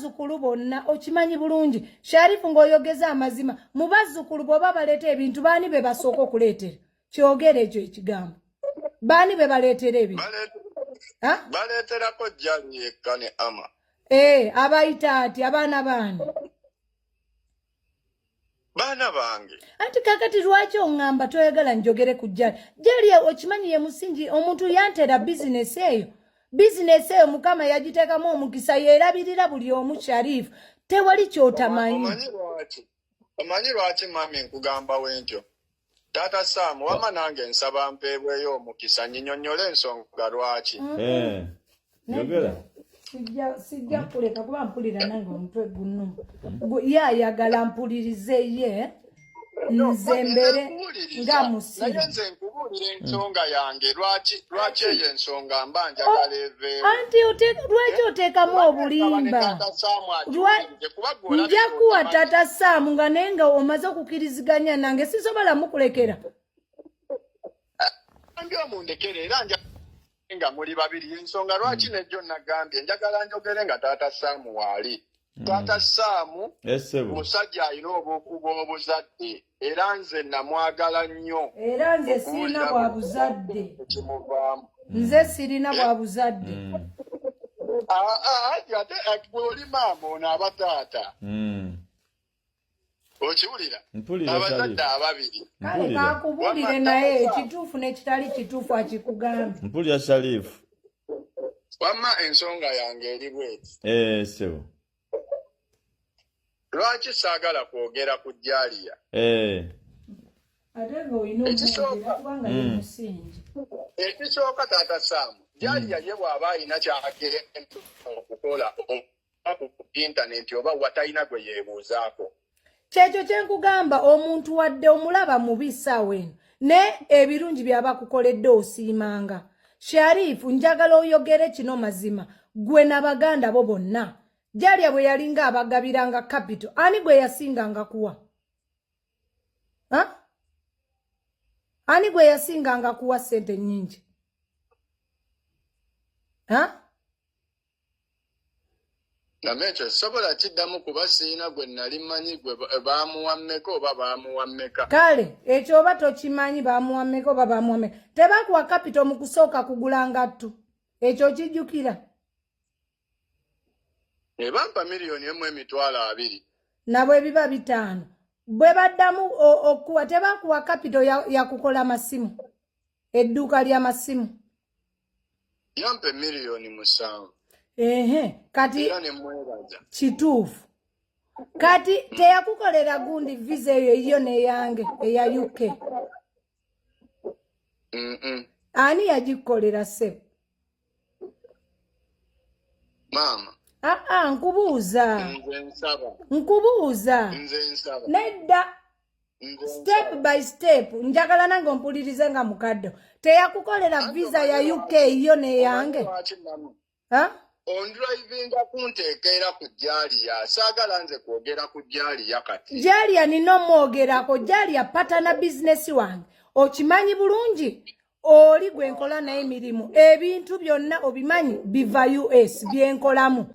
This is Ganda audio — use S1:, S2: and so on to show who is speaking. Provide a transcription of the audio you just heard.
S1: Bazzukulu bonna okimanyi bulungi, Sharifu, ng'oyogeza amazima, mu bazzukulu bw'oba baleeta ebintu, baani be basooka okuleetera? Kyogere ekyo ekigambo, baani be baleetera ebintu? Ha?
S2: Baleeterako Jali yekka ne Ama.
S1: Eh, abayita ati abaana baani?
S2: Baana bange.
S1: Anti kakati lwaki oŋŋamba toyagala njogere ku Jali? Jali okimanyi ye musingi. Omuntu yantera bizinesi eyo, bizinesi eyo Mukama yagiteekamu omukisa, yeerabirira buli omu. Sharifu, tewali kyotamanyi.
S2: Omanyi lwaki mami nkugamba wentyo? Taata Saamu, wama nange nsaba mpeebweyo omukisa nyinyonnyole ensonga lwaki.
S3: Eh, yogera.
S1: Sijja kuleka kuba mpulira nange omutwe gunnuma. Ye ayagala mpulirize ye, nze mbere nga musiru.
S2: Naye nze nkubuulira ensonga yange lwaki eyo ensonga mba njagala eveewo.
S1: Anti lwaki oteekamu obulimba?
S2: Taata Saamu akiwulirize, kuba gwe olabika
S1: Nja kuwa
S2: otamanyi.
S1: Taata Saamu nga naye nga omaze okukkiriziganya nange, sisobola mukulekera.
S2: Ndi omundekere era nja nga muli babiri. Ensonga lwaki nejjo nagambye njagala njogere nga Taata Saamu waali. Taata Saamu
S3: Essebo.
S2: musajja alina obukugu obuzadde, era nze namwagala nnyo.
S1: Era nze sirina bwa buzadde.
S2: Ekimuvaamu.
S1: Nze sirina bwa buzadde.
S2: Ah, ah, ate gwe oli maama, ono aba taata. Okiwulira?
S3: Mpulira.
S2: Abazadde
S3: Sharifu.
S2: ababiri.
S1: Kale
S3: Mpulira.
S1: kakubuulire,
S2: Wamma,
S1: naye
S2: Taata.
S1: ekituufu n'ekitali kituufu akikugambe.
S3: Mpulira, Sharifu.
S2: Wamma ensonga yange eri bweti.
S3: Eh, ssebo.
S2: Lwaki saagala kwogera ku Jaliya?
S1: Ate nga olina
S2: Ekisooka.
S1: omwogera kubanga ye musingi.
S2: Ekisooka, Taata Saamu, Jaliya ye bw'aba alina kyagenda okukola oba ku intaneti oba watalina gwe yeebuuzaako.
S1: Kyekyo kyenkugamba, omuntu wadde omulaba mubi ssaawa eno, naye ebirungi byaba kukoledde osiimanga. Sharifu, njagala oyogere kino mazima, gwe n'abaganda bo bonna, Jalya bwe yalinga abagabiranga capital, ani gwe yasinganga kuwa? Ha? Ani gwe yasinganga kuwa sente nnyingi? Ha?
S2: Name ekyo sobola kiddamu kuba siina gwe nali mmanyi gwe baamuwa mmeka oba baamuwa mmeka.
S1: Kale ekyo oba tokimanyi bamuwa mmeka oba bamuwa mmeka, tebakuwa capital mu kusooka kugula ngatto, ekyo kijjukira?
S2: Ne bampa 1,020,000.
S1: Nabwe biba 500 bwe baddamu okuwa, tebakuwa capital ya kukola masimu, edduuka ly'amasimu?
S2: Yampa 7,000,000.
S1: Ehe, kati
S2: Era ne mwebaza.
S1: Kituufu. Kati teyakukolera gundi visa eyo eyiyo neyange eya UK? Ani yagikukolera, ssebo?
S2: Maama.
S1: Aa, nkubuuza.
S2: Nze nsaba.
S1: Nkubuuza.
S2: Nze nsaba.
S1: Nedda.
S2: Nze
S1: Step
S2: nsaba.
S1: by step, njagala nange ompulirize nga mukadde. Teyakukolera visa ya UK yo neyange?
S2: Lwaki namu
S1: Ha?
S2: Ondrivinga kunteekera ku Jaliya? Saagala nze kwogera ku Jaliya kati.
S1: Jalia nina omwogerako. Jalia partner bizinesi wange, okimanyi bulungi. Oli gwe nkola naye emirimu, ebintu byonna obimanyi biva US byenkolamu.